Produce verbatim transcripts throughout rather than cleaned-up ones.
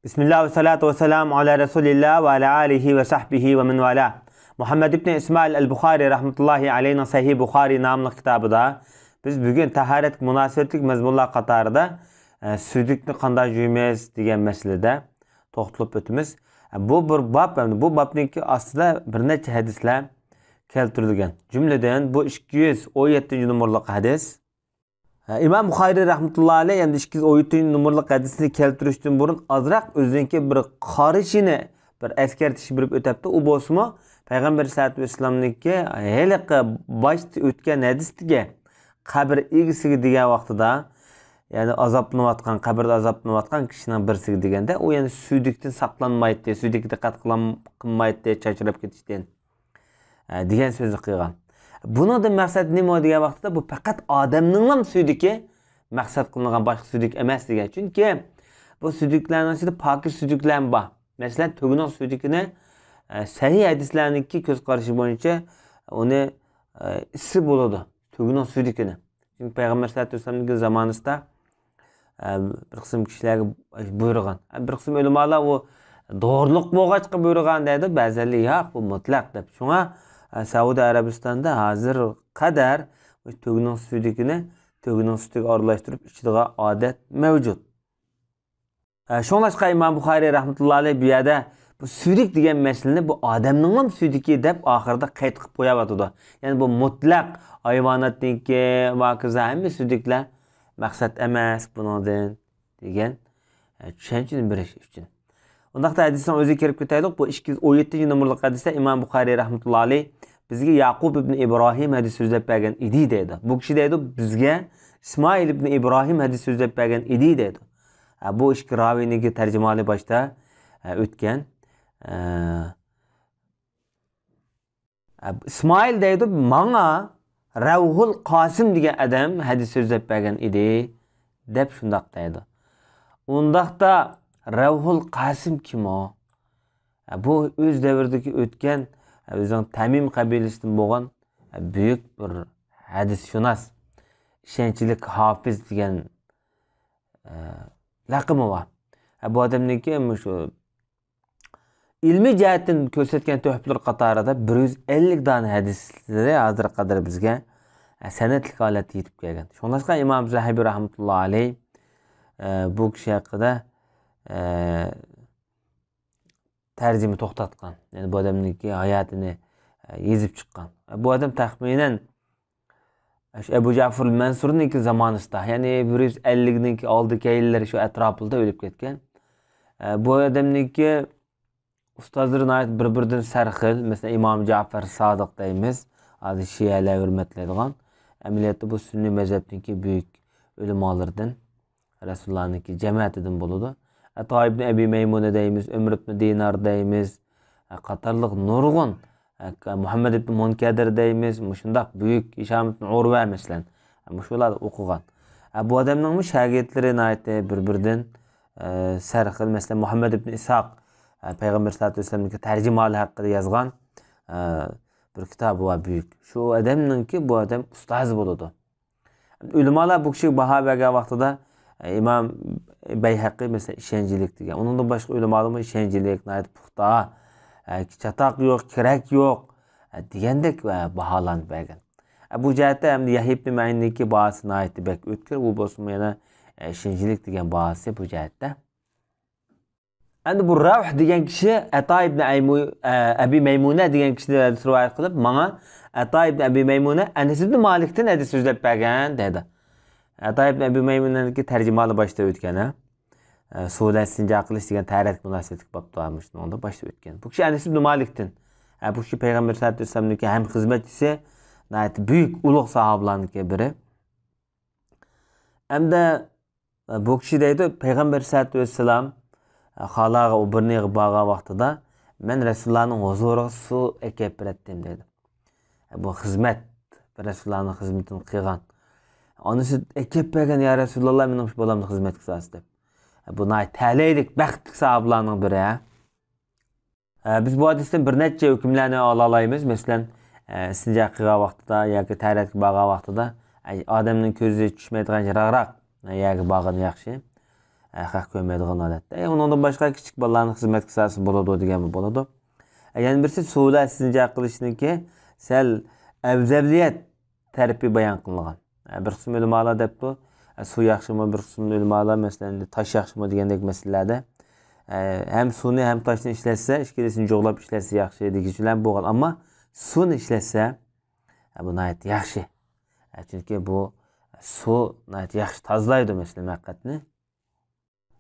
بىسمىللا ۋەسسالاتۇ ۋەسسالامۇ ئالا رەسۇلىللا ۋە ئالا ئالىھى ۋە سەھبىھى ۋە مەن ۋالا. مۇھەممەد ئىبنى ئىسمائىل ئەل بۇخارى رەھمەتۇللاھى ئەلەيھنىڭ سەھىھ بۇخارى ناملىق كىتابىدا بىز بۈگۈن تاھارەتكە مۇناسىۋەتلىك مەزمۇنلار قاتارىدا، ئە، سۈيدۈكنى قانداق يۇيىمىز دېگەن مەسىلىدە توختىلىپ ئۆتىمىز. ئە، بۇ بىر باب، ئەمدى بۇ بابنىڭكى ئاستىدا بىر نەچچە ھەدىسلەر كەلتۈرۈلگەن. جۈملىدىن بۇ ئىككى يۈز ئون يەتتىنچى نومۇرلۇق ھەدىس. ئىمام بۇخارىي رەھمەتۇللا ئەلەيھ ئەمدى ئىككى يۈز ئون يەتتىنچى نومۇرلۇق ھەدىسنى كەلتۈرۈشتىن بۇرۇن ئازراق ئۆزىنىڭكى بىر قارىشىنى، بىر ئەسكەرتىش بېرىپ ئۆتەپتۇ. ئۇ بولسىمۇ پەيغەمبەر سەللەللاھۇ ئەلەيھى ۋەسەللەمنىڭكى ھېلىقى باشتا ئۆتكەن ھەدىستىكى قەبرە ئىگىسىگە دېگەن ۋاقتىدا، يەنى ئازابلىنىۋاتقان، قەبرىدە ئازابلىنىۋاتقان كىشىنىڭ بىرسىگە دېگەندە، ئۇ يەنە سۈيدۈكتىن ساقلانمايتتى، سۈيدۈككە دىققەت قىلام-، قىلمايتتى، چاچراپ كېتىشتىن. ئە، دېگەن سۆزنى قىلغان. بۇنىڭدىن مەقسەت نېمە دېگەن ۋاقىتتا، بۇ پەقەت ئادەمنىڭلا سۈيدۈكى مەقسەت قىلىنغان، باشقا سۈيدۈك ئەمەس دېگەن. چۈنكى بۇ سۈيدۈكلەرنىڭ ئىچىدە پاكىز سۈيدۈكلەرمۇ بار. مەسىلەن، تۆگىنىڭ سۈيدۈكىنى، ئە، سەھىھ ھەدىسلەرنىڭكى كۆز قارىشى بويىچە ئۇنى، ئە، ئىچسە بولىدۇ، تۆگىنىڭ سۈيدۈكىنى. چۈنكى پەيغەمبەر سەللەللاھۇ ئەلەيھى ۋەسەللەمنىڭكى زامانىسىدا ئە، بىر قىسىم كىشىلەرگە بۇيرۇغان. ئە، بىر قىسىم ئۆلىمالار ئۇ دورىلىق بولغاچقا بۇيرۇغان دەيدۇ، بەزىلەر ياق، بۇ مۇتلەق دەپ. شۇڭا، ئە، سەئۇدى ئەرەبىستاندا ھازىرغا قەدەر تۆگىنىڭ سۈيدۈكىنى تۆگىنىڭ سۈتىگە ئارىلاشتۇرۇپ ئىچىدىغان ئادەت مەۋجۇت. ئە، شۇڭلاشقا ئىمام بۇخارىي رەھمەتۇللا ئەلەيھ بۇ يەردە بۇ سۈيدۈك دېگەن مەسىلىنى بۇ ئادەمنىڭلا سۈيدۈكى دەپ ئاخىرىدا قەيت قىلىپ قويۇۋاتىدۇ. يەنى بۇ مۇتلەق ھايۋاناتنىڭكى، ۋاكىزا ھەممە سۈيدۈكلەر مەقسەت ئەمەس بۇنىڭدىن. دېگەن، ئە، چۈشەنچىنى بېرىش ئۈچۈن. ئۇنداقتا ھەدىسنىڭ ئۆزىگە كىرىپ كېتەيلۇق. بۇ ئىككى يۈز ئون يەتتىنچى نومۇرلۇق ھەدىستە ئىمام بۇخارىي رەھمەتۇللا ئەلەيھ بىزگە ياقۇب ئىبن ئىبراھىم ھەدىس سۆزلەپ بەرگەن ئىدى دەيدۇ. بۇ كىشى دەيدۇ، بىزگە ئىسمائىل ئىبن ئىبراھىم ھەدىس سۆزلەپ بەرگەن ئىدى دەيدۇ. ئە، بۇ ئىككى راۋىنىڭكى تەرجىمىھالى باشتا، ئە، ئۆتكەن. ئە، ئىسمائىل دەيدۇ، ماڭا رەۋھۇل قاسىم دېگەن ئادەم ھەدىس سۆزلەپ بەرگەن ئىدى، دەپ شۇنداق دەيدۇ. ئۇنداقتا رەۋھۇل قاسىم كىم ئۇ؟ بۇ ئۆز دەۋرىدىكى ئۆتكەن، ئۆزىنىڭ تەمىم قەبىلىسىدىن بولغان بۈيۈك بىر ھەدىسشۇناس، ئىشەنچلىك ھاپىز دېگەن، ئە، لەقىمى بار. بۇ ئادەمنىڭكى مۇشۇ ئىلمىي جەھەتتىن كۆرسەتكەن تۆھپىلىرى قاتارىدا بىر يۈز ئەللىك دانە ھەدىسلىرى ھازىرغا قەدەر بىزگە، ئە، سەنەدلىك ھالەتتە يېتىپ كەلگەن. شۇڭلاشقا ئىمام زەھەبى رەھمەتۇللا ئەلەيھ، ئە، بۇ كىشى ھەققىدە، ئە، تەرجىمە توختاتقان. يەنى بۇ ئادەمنىڭكى ھاياتىنى، ئە، يېزىپ چىققان. بۇ ئادەم تەخمىنەن شۇ ئەبۇ جەفۇر مەنسۇرنىڭكى زامانىسىدا، يەنى بىر يۈز ئەللىكنىڭكى ئالدى كەينىلىرى شۇ ئەتراپىدا ئۆلۈپ كەتكەن. ئە، بۇ ئادەمنىڭكى ئۇستازلىرى ناھايىتى بىر-بىرىدىن سەرخىل. مەسىلەن، ئىمام جەفەر سادىق دەيمىز، ھازىر شىئەلەر ھۆرمەتلەيدىغان. ئەمەلىيەتتە بۇ سۈننىي مەزھەپنىڭكى بۈيۈك ئۆلىمالىرىدىن، رەسۇلۇللانىڭكى جەمەتىدىن بولىدۇ. ئەتا ئىبن ئەبى مەيمۇنە دەيمىز، ئۆمەر ئىبن دىنار دەيمىز، ئە، قاتارلىق نۇرغۇن، ئە، مۇھەممەد ئىبن مۇنكەدىر دەيمىز، مۇشۇنداق بۈيۈك، ھىشام ئىبن ئۇرۋە مەسىلەن، ئە، مۇشۇلاردا ئوقۇغان. ئە، بۇ ئادەمنىڭمۇ شاگىرتلىرى ناھايىتى بىر-بىرىدىن، ئە، سەرخىل. مەسىلەن، مۇھەممەد ئىبن ئىسھاق، ئە، پەيغەمبەر سەللەللاھۇ ئەلەيھى ۋەسەللەمنىڭكى تەرجىمىھالى ھەققىدە يازغان، ئە، بىر كىتابى بار بۈيۈك. شۇ ئادەمنىڭكى بۇ ئادەم ئۇستازى بولىدۇ. ئۆلىمالار بۇ كىشىگە باھا بەرگەن ۋاقتىدا، ئىمام بەيھەقى مەسىلەن ئىشەنچلىك دېگەن. ئۇنىڭدىن باشقا ئۆلىمالارمۇ ئىشەنچلىك، ناھايىتى پۇختا، چاتاق يوق، كىرەك يوق، دېگەندەك باھالارنى بەرگەن. بۇ جەھەتتە ھەمدە يەھيا ئىبن مەئىننىڭكى باھاسى ناھايىتى بەك ئۆتكۈر، ئۇ بولسىمۇ يەنە ئىشەنچلىك دېگەن باھاسى بۇ جەھەتتە. ئەمدى بۇ رەۋھ دېگەن كىشى ئەتا ئىبن ئەيمۇ-، ئە، ئەبى مەيمۇنە دېگەن كىشىدىن ھەدىس رىۋايەت قىلىپ، ماڭا ئەتا ئىبن ئەبى مەيمۇنە ئەنەس ئىبن مالىكتىن ھەدىس سۆزلەپ بەرگەن دەيدۇ. ئەتا ئىبن ئەبى مەيمۇنەنىڭكى تەرجىمىھالى باشتا ئۆتكەن، ھە؟ ئە، سۇ بىلەن ئىستىنجا قىلىش دېگەن تەھارەتكە مۇناسىۋەتلىك بابتا مۇشۇنىڭدا باشتا ئۆتكەن. بۇ كىشى ئەنەس ئىبن مالىكتىن. ئە، بۇ كىشى پەيغەمبەر سەللەللاھۇ ئەلەيھى ۋەسەللەمنىڭكى ھەم خىزمەتچىسى، ناھايىتى بۈيۈك، ئۇلۇغ ساھابىلارنىڭكى بىرى. ئەمدى بۇ كىشى دەيدۇ، پەيغەمبەر ئەلەيھىسسالاتۇ ۋەسسالام خالاغا، ئۇ بىرنى يېغىپ بارغان ۋاقتىدا، مەن رەسۇلۇللانىڭ ھۇزۇرىغا سۇ ئەكەپ بېرەتتىم دەيدۇ. بۇ خىزمەت، رەسۇلۇللانىڭ خىزمىتىنى قىلغان. ئانىسى ئەكەپ بەرگەن، يا رەسۇلۇللا، مېنىڭ شۇ بالامنى خىزمەتكە سالسا دەپ. بۇ ناھايىتى تەلەيلىك، بەختلىك ساھابىلارنىڭ بىرى، ھە. ئە، بىز بۇ ھەدىستىن بىر نەچچە ھۆكۈملەرنى ئالالايمىز. مەسىلەن، ئە، ئىستىنجا قىلغان ۋاقتىدا ياكى تەھارەتكە بارغان ۋاقتىدا، ئە، ئادەمنىڭ كۆزى چۈشمەيدىغان يىراقراق يەرگە بارغىنى ياخشى. ئە، خەق كۆرمەيدىغان ھالەتتە. ئە، ئۇنىڭدىن باشقا كىچىك بالىلارنىڭ خىزمەتكە سالسا بولىدۇ دېگەنمۇ بولىدۇ. ئە، يەنە بىرسى سۇ بىلەن ئىستىنجا قىلىشنىڭكى سەل ئەۋزەلىيەت تەرىپى بايان قىلىنغان. ئە، بىر قىسىم ئۆلىمالار دەپتۇ، ئە، سۇ ياخشىمۇ، بىر قىسىم ئۆلىمالار، مەسىلەن، تاش ياخشىمۇ دېگەندەك مەسىلىلەردە، ئە، ھەم سۇنى، ھەم تاشنى ئىشلەتسە، ئىككىلىسىنى جۇغلاپ ئىشلەتسە ياخشى دېگۈچىلەر بولغان. ئەمما سۇنى ئىشلەتسە، ئە، بۇ ناھايىتى ياخشى. ئە، چۈنكى بۇ سۇ ناھايىتى ياخشى تازىلايدۇ، مەسىلەن، ھەقىقەتنى.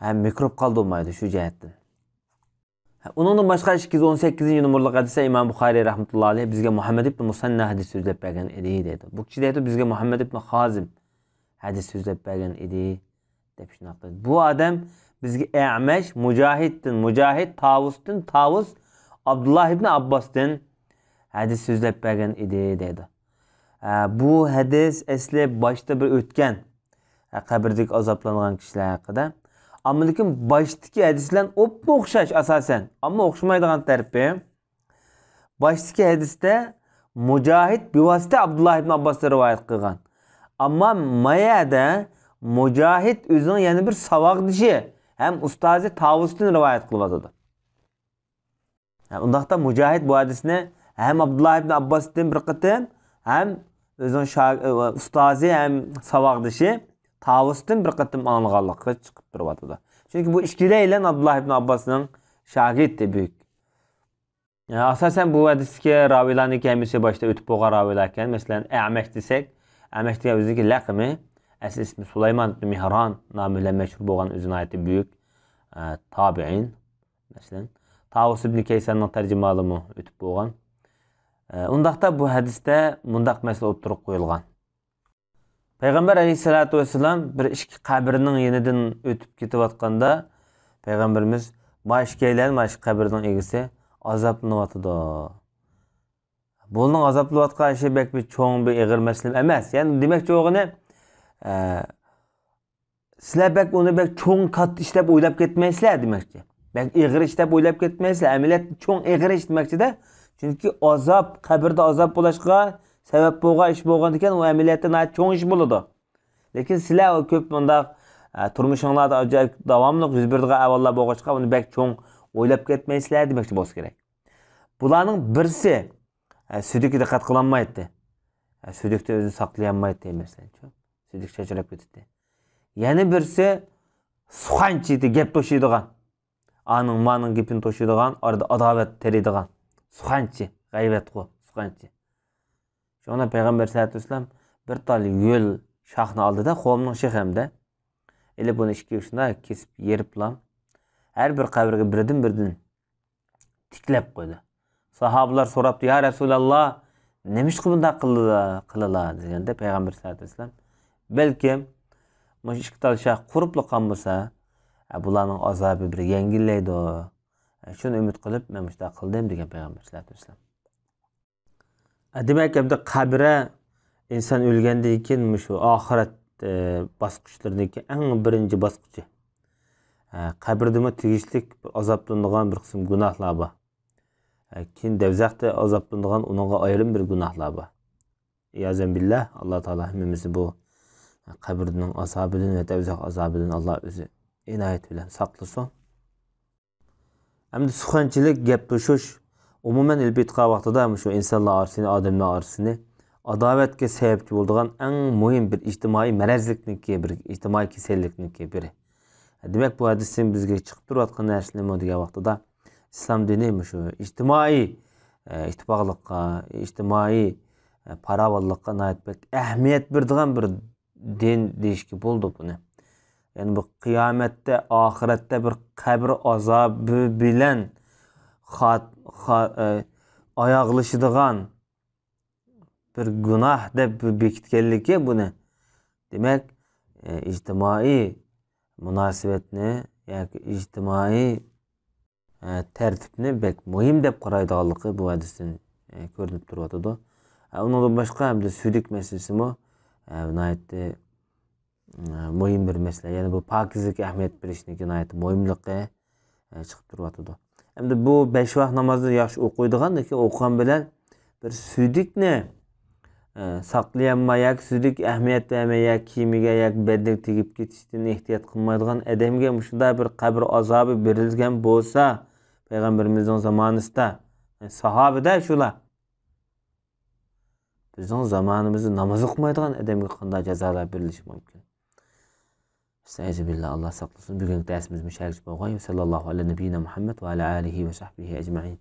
ھەم مىكروب قالدۇرمايدۇ شۇ جەھەتتىن. ئۇنىڭدىن باشقا ئىككى يۈز ئون سەككىزىنچى نومۇرلۇق ھەدىستە ئىمام بۇخارىي رەھمەتۇللا ئەلەيھ بىزگە مۇھەممەد ئىبن مۇسەننا ھەدىس سۆزلەپ بەرگەن ئىدى دەيدۇ. بۇ كىشى دەيدۇ، بىزگە مۇھەممەد ئىبن خازىم ھەدىس سۆزلەپ بەرگەن ئىدى دەپ شۇنداق دەيدۇ. بۇ ئادەم بىزگە ئەمەش، مۇجاھىدتىن، مۇجاھىد تاۋۇستىن، تاۋۇس ئابدۇللا ئىبن ئابباستىن ھەدىس سۆزلەپ بەرگەن ئىدى دەيدۇ. ئە، بۇ ھەدىس ئەسلى باشتا بىر ئۆتكەن، ئە، قەبرىدىكى ئازابلانغان كىشىلەر ھەققىدە. ئەمما لېكىن باشتىكى ھەدىس بىلەن ئوپمۇ ئوخشاش ئاساسەن. ئەمما ئوخشىمايدىغان تەرىپى، باشتىكى ھەدىستە مۇجاھىد بىۋاسىتە ئابدۇللا ئىبن ئابباستىن رىۋايەت قىلغان. ئەمما مايەدە مۇجاھىد ئۆزىنىڭ يەنە بىر ساۋاقدىشى ھەم ئۇستازى تاۋۇستىن رىۋايەت قىلىۋاتىدۇ. ھە، ئۇنداقتا مۇجاھىد بۇ ھەدىسنى ھەم ئابدۇللا ئىبن ئابباستىن بىر قېتىم، ھەم ئۆزىنىڭ شا-، ئۇستازى ھەم ساۋاقدىشى تاۋۇستىن بىر قېتىم ئاڭلىغانلىقى چىقىپ تۇرۇۋاتىدۇ. چۈنكى بۇ ئىككىلەيلەن ئابدۇللا ئىبن ئابباسنىڭ شاگىرتى بۈيۈك. ئاساسەن بۇ ھەدىستىكى راۋىيلارنىڭكى ھەممىسى باشتا ئۆتۈپ بولغان راۋىيلار ئىكەن. مەسىلەن، ئەمەش دېسەك، ئەمەش دېگەن ئۆزىنىڭكى لەقىمى، ئەسلى ئىسمى سۇلايمان ئىبن مېھران نامى بىلەن مەشھۇر بولغان ئۆزى ناھايىتى بۈيۈك، ئە، تابىئىن. مەسىلەن، تاۋۇس ئىبن كەيساننىڭ تەرجىمىھالىمۇ ئۆتۈپ بولغان. ئە، ئۇنداقتا بۇ ھەدىستە مۇنداق مەسىلە ئوتتۇرىغا قويۇلغان. پەيغەمبەر ئەلەيھىسسالاتۇ ۋەسسالام بىر ئىككى قەبرىنىڭ يېنىدىن ئۆتۈپ كېتىۋاتقاندا، پەيغەمبىرىمىز، «ما ئىككىيلەن، ما ئىككى قەبرىنىڭ ئىگىسى ئازابلىنىۋاتىدۇ.» بۇنىڭ ئازابلىنىۋاتقان ئىشى بەك بىر چوڭ، بىر ئېغىر مەسىلە ئەمەس. يەنى دېمەكچى بولغىنى، ئە، سىلەر بەك ئۇنى بەك چوڭ، كاتتا ئىش دەپ ئويلاپ كەتمەيسىلەر دېمەكچى. بەك ئېغىر ئىش دەپ ئويلاپ كەتمەيسىلەر. ئەمەلىيەتتە چوڭ، ئېغىر ئىش دېمەكچىدە. چۈنكى ئازاب، قەبرىدە ئازاب بولۇشقا سەۋەب بولغان ئىش بولغاندىكىن، ئۇ ئەمەلىيەتتە ناھايىتى چوڭ ئىش بولىدۇ. لېكىن سىلەر ئۇ كۆپ مۇنداق، ئە، تۇرمۇشۇڭلاردا ئاجايىپ داۋاملىق يۈز بېرىدىغان ئەھۋاللار بولغاچقا، ئۇنى بەك چوڭ ئويلاپ كەتمەيسىلەر دېمەكچى بولسا كېرەك. بۇلارنىڭ بىرسى، ئە، سۈيدۈككە دىققەت قىلالمايتتى. ئە، سۈيدۈكتە ئۆزىنى ساقلىيالمايتتى، مەسىلەن، شۇ. سۈيدۈك چاچراپ كېتەتتى. يەنە بىرسى سۇخەنچى ئىدى، گەپ توشۇيدىغان. ئانىڭ مانىڭ گېپىنى توشۇيدىغان، ئارىدا ئاداۋەت تېرىيدىغان. سۇخەنچى، غەيۋەتخور، سۇخەنچى. شۇڭا پەيغەمبەر سەللەللاھۇ ئەلەيھى ۋەسەللەم بىر تال ھۆل شاخنى ئالدىدا، قومنىڭ شېخى ھەمدە. ئېلىپ ئۇنى ئىككى ئۇچىنى كېسىپ، يېرىپلا، ھەر بىر قەبرىگە بىردىن-بىردىن تىكلەپ قويدى. ساھابىلار سوراپتۇ، «يا رەسۇلەللا، نېمىشقا بۇنداق قىلىلا-، قىلىلا؟» دېگەندە، پەيغەمبەر سەللەللاھۇ ئەلەيھى ۋەسەللەم، «بەلكىم مۇشۇ ئىككى تال شاخ قۇرۇپلا قالمىسا، ئە، بۇلارنىڭ ئازابى بىر يەڭگىللەيدۇ. ئە، شۇنى ئۈمىد قىلىپ، مەن مۇشۇنداق قىلدىم» دېگەن پەيغەمبەر سەللەللاھۇ ئەلەيھى ۋەسەللەم. دېمەك، ئەمدى قەبرە ئىنسان ئۆلگەندىن كېيىن مۇشۇ ئاخىرەت، ئە، باسقۇچلىرىدىكى ئەڭ بىرىنچى باسقۇچى. ئە، قەبرىدىمۇ تېگىشلىك بىر ئازابلىنىدىغان بىر قىسىم گۇناھلار بار. ئە، كېيىن دەۋزەختە ئازابلىنىدىغان ئۇنىڭغا ئايرىم بىر گۇناھلار بار. ئىيازەن بىللا، ئاللا تائالا ھەممىمىزنى بۇ قەبرىنىڭ ئازابىدىن ۋە دەۋزەخ ئازابىدىن ئاللا ئۆزى ئىنايەت بىلەن ساقلىسۇن. ئەمدى سۇخەنچىلىك، گەپ توشۇش، ئومۇمەن ئېلىپ ئېيتقان ۋاقتىدا مۇشۇ ئىنسانلار ئارىسىنى، ئادەملەر ئارىسىنى ئاداۋەتكە سەۋەبچى بولىدىغان ئەڭ مۇھىم بىر ئىجتىمائىي مەرەزلىكنىڭكى، بىر ئىجتىمائىي كېسەللىكنىڭكى بىرى. دېمەك، بۇ ھەدىستىن بىزگە چىقىپ تۇرۇۋاتقان نەرسە نېمە دېگەن ۋاقتىدا، ئىسلام دىنى مۇشۇ ئىجتىمائىي، ئە، ئىتتىپاقلىققا، ئىجتىمائىي، ئە، پاراۋانلىققا ناھايىتى بەك ئەھمىيەت بېرىدىغان بىر دىن دېيىشكە بولىدۇ بۇنى. يەنى بۇ قىيامەتتە، ئاخىرەتتە بىر قەبرە ئازابى بىلەن خات-، خا-، ئە، ئاياغلىشىدىغان بىر گۇناھ دەپ بېكىتكەنلىكى بۇنى. دېمەك، ئە، ئىجتىمائىي مۇناسىۋەتنى ياكى ئىجتىمائىي، ئە، تەرتىپنى بەك مۇھىم دەپ قارايدىغانلىقى بۇ ھەدىستىن، ئە، كۆرۈنۈپ تۇرۇۋاتىدۇ. ئە، ئۇنىڭدىن باشقا ھەمدە سۈيدۈك مەسىلىسىمۇ، ئە، ناھايىتى مۇھىم بىر مەسىلە. يەنى بۇ پاكىزلىككە ئەھمىيەت بېرىشنىڭكى ناھايىتى مۇھىملىقى، ئە، چىقىپ تۇرۇۋاتىدۇ. ئەمدى بۇ بەش ۋاق نامازنى ياخشى ئوقۇيدىغان، لېكىن ئوقۇغان بىلەن بىر سۈيدۈكنى، ئە، ساقلىيالماي ياكى سۈزۈك ئەھمىيەت بەرمەي ياكى كىيىمىگە ياكى بەدىنىگە تېگىپ كېتىشتىن ئېھتىيات قىلمايدىغان ئادەمگە مۇشۇنداق بىر قەبرە ئازابى بېرىلگەن بولسا، پەيغەمبىرىمىزنىڭ زامانىسىدا، يەنى ساھابىدە شۇلار. بىزنىڭ زامانىمىزدا ناماز ئوقۇمايدىغان ئادەمگە قانداق جازالار بېرىلىشى مۇمكىن؟ ئەستەئىزۇبىللا، ئاللا ساقلىسۇن. بۈگۈنكى دەرسىمىز مۇشۇ يەرگىچە بولغاي. ۋەسەللاللاھۇ ئەلە نەبىييىنا مۇھەممەد ۋە ئەلە ئالىھى ۋە سەھبىھى ئەجمەئىن.